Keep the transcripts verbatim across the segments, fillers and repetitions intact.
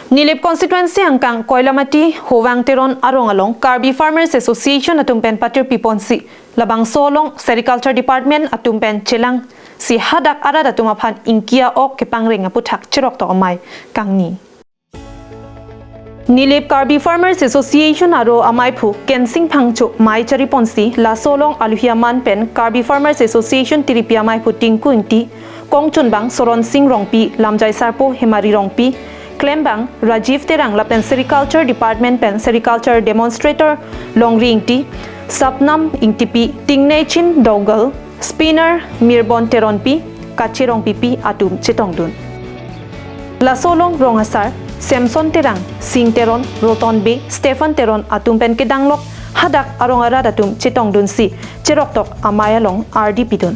Nilip constituency angkang Koilamati Hovang Teron arong along Karbi Farmers Association atum pen patir piponsi labangso along Sericulture Department atum pen chelangsi hadak arat atum aphan ingki a-ok kepangreng aputhak cheroktok amei kangni. Nilip Karbi Farmers Association aro amaiphu Kensing Phangcho mei chariponsi laso along aluhi aman pen Karbi Farmers Association tiripi amaiphu Tinku Ingti, kongchunbang Soron Sing Rongpi, lamjai sarpo Hemari Rongpi, klembang Rajiv Terang lapen Sericulture Department pen Sericulture Demonstrator Longri Ingti, Sapnam Ingtipi, Tingnechin Dogal, Spinner Mirbon Teronpi, Kache Rongpipi atum chetongdun. Laso along rong asar Samson Terang, Sing Teron, Roton Bey, Stephen Teron atum pen kedanglok hadak arong arat atum chetongdunsi cheroktok amei along ardi pidun.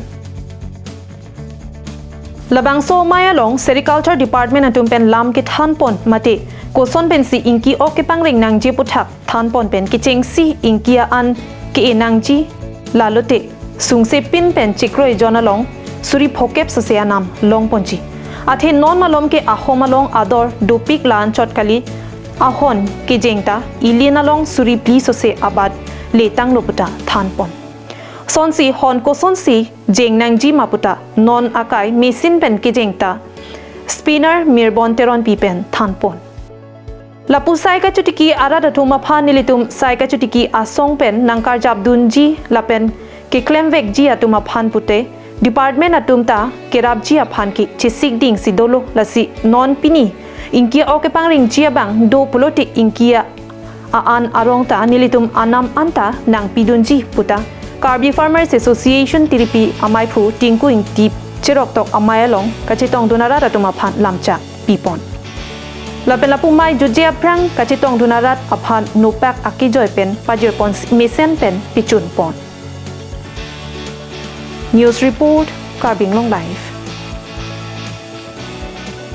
Labangso amei along Sericulture Department atum pen lam kethanpon mate koson pensi ingki ok kepangreng nangji aputhak thanpon pen kechengsi ingki a-an ke-e nangji, lalote sungse pin pen chekroi jon along suri phokep sose anam longponji. Athe non malom ke ahom along ador dopik la-anchot kali, ahon kejeng ta ilin along suri phli sose abat letanglo puta thanpon. Sonsi hon kosonsi jeng nangji ma puta non akai machine pen kejeng ta Spinner Mirbon Teronpi pen thanpon. Lapu sai kachotiki arat atum aphan nelitum sai kachotiki asong pen nangkarjapdunji lapen keklemvekji atum aphan pute department atum ta kerapji aphan ke chesik dingsi dolo, lasi non pini ingki ok kepangrengji abang do pulote ingki a-an arong ta nelitum anam anta nangpidunji puta Karbi Farmers Association tiripi amaiphu Tinku Ingti cheroktok amei along kachetongdun arat atum aphan lamchak pipon. Lapen lapu mei jutje aphrang kachetongdun arat aphan nopak akejoi pen pajirpon mesen pen pichunpon. News report, Karbi Anglong Live.